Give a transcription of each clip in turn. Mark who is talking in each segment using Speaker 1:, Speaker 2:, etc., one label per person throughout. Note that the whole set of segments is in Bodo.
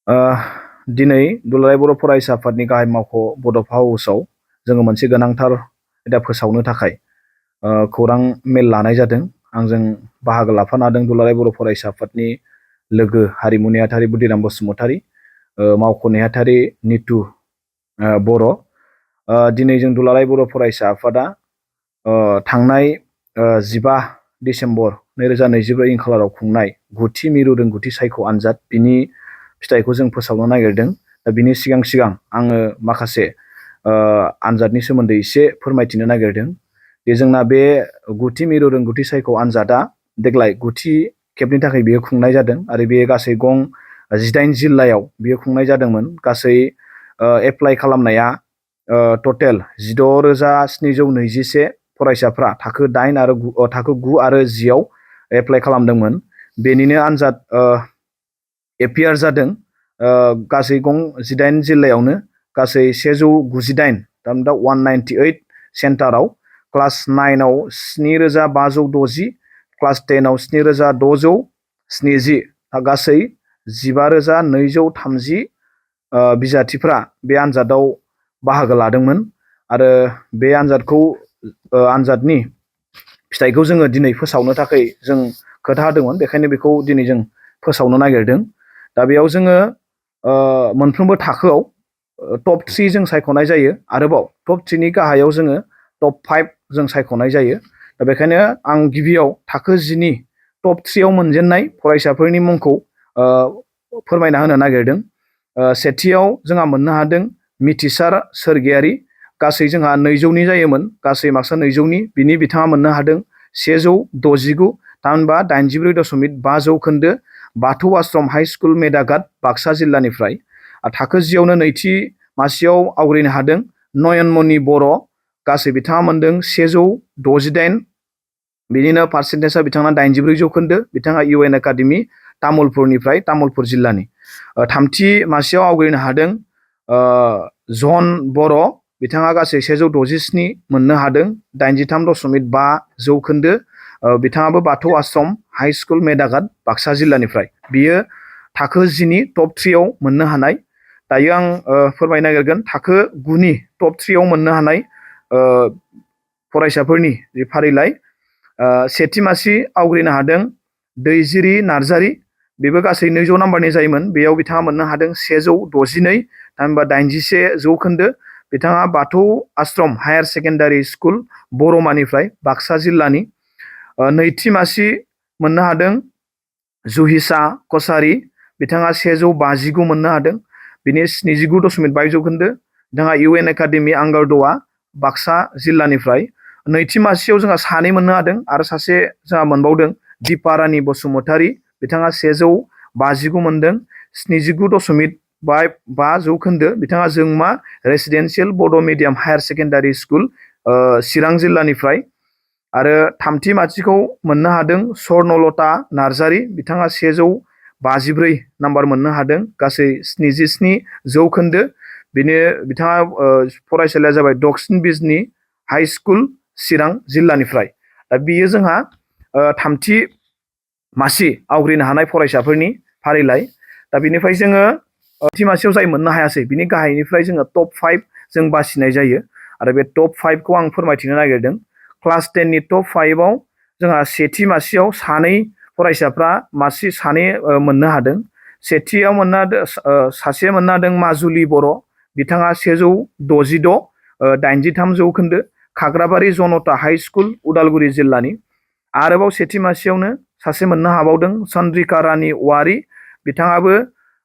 Speaker 1: ओ दिनै दुलाराय बर' फरायसा आफादनि गाहाय मावख' बड'फा हाउसआव जोङो मोनसे गोनांथार आयदा फोसावनो थाखाय खौरां मेल लानाय जादों। आंजों बाहागो लाफानो हादों दुलाराय बर' फरायसा आफादनि लोगो हारिमु नेहाथारि बुदिराम बसुमतारी, मावख' नेहाथारि नितु बर'। दिनै जों दुलाराय बर' फरायसा आफादा थांनाय 15 डिसेम्बर 2024 इं खालाराव खुंनाय 9थि मिरु रोंगौथि सायख' आनजाद बिनि फिथाइखौ जों फोसावनो नागिरदों। दा बिनि सिगां आङो माखासे आनजादनि सोमोन्दै एसे फोरमायथिनो नागिरदों। जोंना बे 9थि मिरु रोंगौथि सायख' आनजादा देग्लाय 9थि खेबनि थाखाय बेयो खुंनाय जादों आरो बेयो गासै गं 18 जिल्लायाव बेयो खुंनाय जादोंमोन। गासै एप्लाइ खालामनाया टटेल 16,721 फरायसाफ्रा थाखो 9 आरो 10 आव एप्लाइ खालामदोंमोन। बेनिनो आनजाद एपियार जादों। गासै गं 18 जिल्लायावनो गासै 198 थामहिनबा 198 सेन्टाराव क्लास 9 आव 7,560, क्लास 10 आव 7,670, गासै 15,230 बिजाथिफ्रा बे आनजादाव बाहागो लादोंमोन आरो बे आनजादनि फिथाइखौ जोङो दिनै फोसावनो थाखाय जों खोथा होदोंमोन। बेखायनो बेखौ दिनै जों फोसावनो नागिरदों। दा बेयाव जोङो मोनफ्रोमबो थाखोआव टप 3 जों सायख'नाय जायो। आरोबाव टप 3 नि गाहायाव जोङो टप 5 जों सायख'नाय जायो। दा बेखायनो आं गिबियाव थाखो 10 नि टप 3 आव मोनजेननाय फरायसाफोरनि मुंखौ फोरमायना होनो नागिरदों। सेथियाव जोंहा मोननो हादों मिथिसार सोरगियारि। गासै जोंहा 200नि जायोमोन, गासै मार्कसा 200नि। बिथाङा मोननो हादों 169, थामहिनबा 84.5 जौखोन्दो। बाथौ आश्रम हाइ स्कुल मेदाघाट बाक्सा जिल्लानिफ्राय। थाखो 10 आवनो नैथि मासियाव आवग्रिनो हादों नयनमणि बर'। गासै बिथाङा मोनदों 168। बिनिनो पार्सेन्टेजआ बिथाङा 84 जौखोन्दो। बिथाङा इउ एन एकाडेमि तामुलपुरनिफ्राय, तामुलपुर जिल्लानि। थामथि मासियाव आवग्रिनो हादों जन बर'। बिथाङा गासै 167 मोननो हादों, 83.5 जौखोन्दो। बिथाङाबो बाथौ आश्रम हाइ स्कुल मेदाघाट बाक्सा जिल्लानिफ्राय। बियो थाखो 10 नि टप 3 आव मोननो हानाय। दायो आं फोरमायनो नागिरगोन थाखो 9 नि टप 3 आव मोननो हानाय फरायसाफोरनि जि फारिलाइ। सेथि मासि आवग्रिनो हादों दैजिरि नार्जारि। बेबो गासै 200 नाम्बारनि जायोमोन। बेयाव बिथाङा मोननो हादों 162, थामहिनबा 81 जौखोन्दो। बिथाङा बाथौ आश्रम हायार सेकेन्डारि स्कुल बरमानिफ्राय, बाक्सा जिल्लानि। नैथि मासि मोननो हादों जुहिसा कसारि। बिथाङा 159 मोननो हादों, बिनि 79.5 जौखोन्दो। बिथाङा इउ एन एकाडेमि आंगारद'आ बाक्सा जिल्लानिफ्राय। नैथि मासियाव जोंहा 2 मोननो हादों आरो सासे जोंहा मोनबावदों दिपा रानि बसुमतारी। बिथाङा 159 मोनदों, 79.5 जौखोन्दो। बिथाङा जोंमा रेसिडेन्सियेल बड' मिडियाम हायार सेकेन्डारि स्कुल चिरां जिल्लानिफ्राय। आरो थामथि मासिखौ मोननो हादों स्वर्नलता नार्जारि। बिथाङा 154 नाम्बार मोननो हादों, गासै 77 जौखोन्दो। बिथाङा फरायसालिया जाबाय दक्सिन बिजनि हाइ स्कुल चिरां जिल्लानिफ्राय। दा बियो जोंहा थामथि मासि आवग्रिनो हानाय फरायसाफोरनि फारिलाइ। दा बिनिफ्राय जोङो थि मासियाव जाय मोननो हायासै बिनि गाहायनिफ्राय जोङो टप 5 जों बासिनाय जायो। आरो बे टप 5 खौ आं फोरमायथिनो नागिरदों। क्लास 10 नि टप 5 आव जोंहा सेथि मासियाव 2 फरायसाफ्रा मासि 2 मोननो हादों। सेथियाव सासे मोननो हादों माजुलि बर'। बिथाङा 166, 83 जौखोन्दो। खाग्राबारि जनता हाइ स्कुल उदालगुरि जिल्लानि। आरोबाव सेथि मासियावनो सासे मोननो हाबावदों चन्द्रिका रानि औवारि। बिथाङा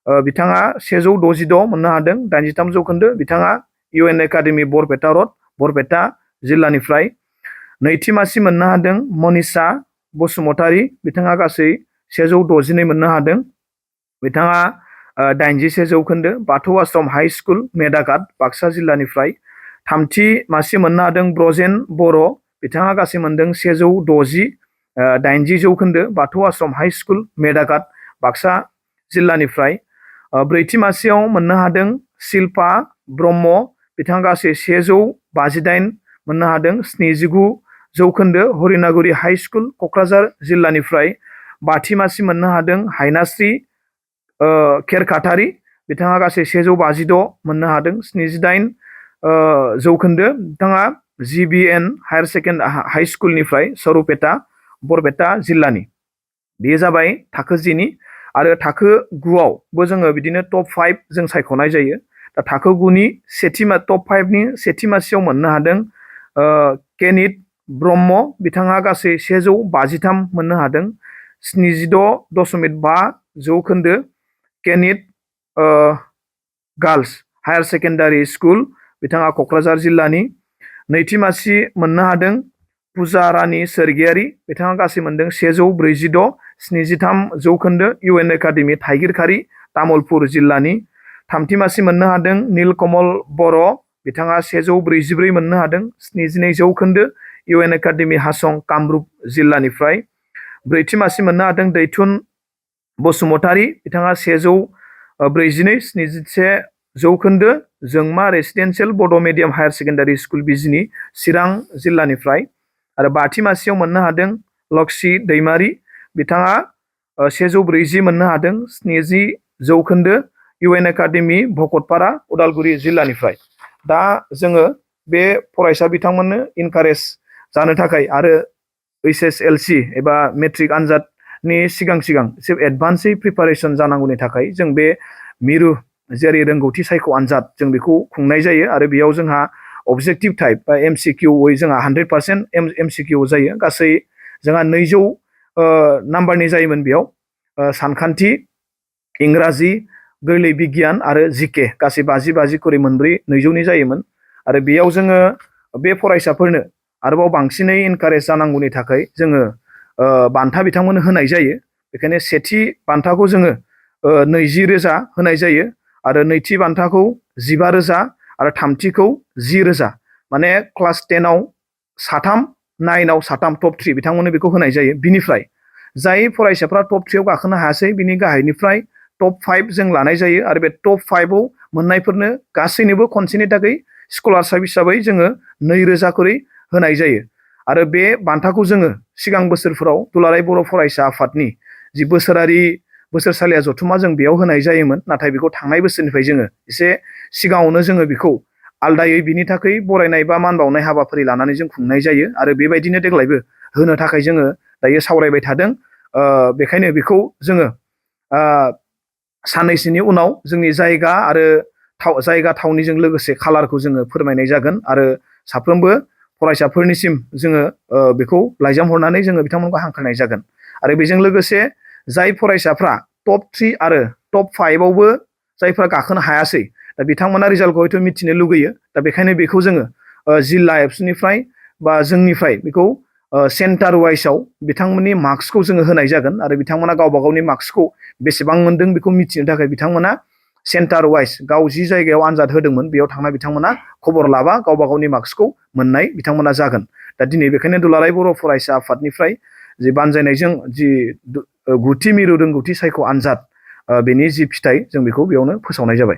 Speaker 1: 166 मोननो हादों, 83 जौखोन्दो। बिथाङा इउ एन एकाडेमि बरपेटा रड, बरपेटा जिल्लानिफ्राय। नैथि मासि मोननो हादों मनिषा बसुमतारी। बिथाङा गासै 162 मोननो हादों। बिथाङा 81 जौखोन्दो। बाथौ आश्रम हाइ स्कुल मेदाघाट बाक्सा जिल्लानिफ्राय। थामथि मासि मोननो हादों ब्रजेन बर'। बिथाङा गासै मोनदों 160, 80 जौखोन्दो। बाथौ आश्रम हाइ स्कुल मेदाघाट बाक्सा जिल्लानिफ्राय। ब्रैथि मासियाव मोननो हादों शिल्पा ब्रह्म। बिथाङा गासै 158 मोननो हादों, 79 जौखोन्दो। हरिनागुरि हाइ स्कुल क'क्राझार जिल्लानिफ्राय। बाथि मासि मोननो हादों हायनास्रि खेरखातारि। बिथाङा गासै 156 मोननो हादों। 78 जौखोन्दो बिथाङा GBN हाई स्कुलनिफ्राय सरुपेटा बरपेटा जिल्लानि। बेयो जाबाय थाखो 10 नि आरो थाखो 9 आवबो जोङो बिदिनो टप 5 जों सायख'नाय जायो। दा थाखो 9 नि टप 5 नि सेथि मासियाव मोननो हादों केनित ब्रह्म, बिथाङा गासै 153 मोननो हादों। 76.5 जौखोन्दो। केनित गार्लस हायार सेकेन्डारि स्कुल, बिथाङा क'क्राझार जिल्लानि। नैथि मासि मोननो हादों पुजा रानि सोरगियारि, बिथाङा गासै मोनदों 146, 73 जौखोन्दो। UN एकाडेमि थाइगिरखारि तामुलपुर जिल्लानि। थामथि मासि मोननो हादों नीलकमल बर', बिथाङा 144 मोननो हादों, 72 जौखोन्दो। UN एकाडेमि हासं कामरुप जिल्लानिफ्राय। ब्रैथि मासि मोननो हादों दैथुन बसुमतारी, बिथाङा 142, 71 जौखोन्दो। जोंमा रेसिडेन्सियेल बड' मिडियाम हायार सेकेन्डारि स्कुल बिजनि चिरां जिल्लानिफ्राय। आरो बाथि मासियाव मोननो हादों लक्ष्मी दैमारि, बिथाङा 140 मोननो हादों, 70 जौखोन्दो। UN एकाडेमि भकतपारा उदालगुरि जिल्लानिफ्राय। दा जोङो बे फरायसा बिथांमोननो इनकारेज जानो थाखाय आरो HSLC एबा मेट्रिक आनजादनि सिगां एसे एडभान्सै प्रिपारेसन जानांगौनि थाखाय जों बे मिरु जेरै रोंगौथि सायख' आनजाद जों बेखौ खुंनाय जायो। आरो बेयाव जोंहा अबजेक्टिभ टाइप बा MCQ जोंहा 100% MCQ जायो। गासै जोंहा 200 नाम्बारनि जायोमोन बेयाव। सानखान्थि, इंराजि, गोरलै बिगियान आरो GK गासै 50 खरै मोनब्रै 200नि जायोमोन। आरो बेयाव जोङो बे फरायसाफोरनो आरोबाव बांसिनै इनकारेज जानांगौनि थाखाय जोङो बान्था बिथांमोननो होनाय जायो। बेखायनो सेथि बान्थाखौ जोङो 20,000 होनाय जायो, आरो नैथि बान्थाखौ 15,000 आरो थामथिखौ 10,000। माने क्लास 10 आव 3, 9 आव 3 टप 3 बिथांमोननो बेखौ होनाय जायो। बिनिफ्राय जाय फरायसाफ्रा टप 3 आव गाखोनो हायासै बिनि गाहायनिफ्राय टप 5 जों लानाय जायो। आरो बे टप 5 आव मोननायफोरनो गासैनोबो खनसेनि थाखाय स्कलारशिप हिसाबै जोङो 2,000 खरै होनाय जायो। आरो बे बान्थाखौ जोङो सिगां बोसोरफोराव दुलाराय बर' फरायसा आफादनि जि बोसोरसालिया जथुमा जों बेयाव होनाय जायोमोन। नाथाय बेखौ थांनाय बोसोरनिफ्राय जोङो एसे सिगाङावनो जोङो बेखौ आलदायै बिनि थाखाय बरायनाय बा मान बावनाय हाबाफारि लानानै जों खुंनाय जायो। आरो बेबायदिनो देग्लायबो होनो थाखाय जोङो दायो सावरायबाय थादों। बेखायनो बेखौ जोङो साननैसोनि उनाव जोंनि जायगा आरो जायगा थावनिजों लोगोसे खालारखौ जोङो फोरमायनाय जागोन। आरो साफ्रोमबो फरायसाफोरनिसिम जोङो बेखौ लाइजाम हरनानै जोङो बिथांमोनखौ हांख्रायनाय जागोन। आरो बेजों लोगोसे जाय फरायसाफ्रा टप 3 आरो टप 5 आवबो जायफ्रा गाखोनो हायासै, दा बिथांमोना रिजाल्टखौ हयथ' मिथिनो लुगैयो। दा बेखायनो बेखौ जोङो जिल्ला एबसुनिफ्राय बा जोंनिफ्राय बेखौ सेन्टार वाइसआव बिथांमोननि मार्कसखौ जोङो होनाय जागोन। आरो बिथांमोना गावबा गावनि मार्कसखौ बेसेबां मोनदों बेखौ मिथिनो थाखाय बिथांमोना सेन्टार वाइस गाव जि जायगायाव आनजाद होदोंमोन बेयाव थांना बिथांमोना खबर लाबा गावबा गावनि मार्कसखौ मोननाय बिथांमोना जागोन। दा दिनै बेखायनो दुलाराय बर' फरायसा आफादनिफ्राय जि बानजायनायजों जि 9थि मिरु रोंगौथि सायख' आनजाद बेनि जि फिथाइ जों बेखौ बेयावनो फोसावनाय जाबाय।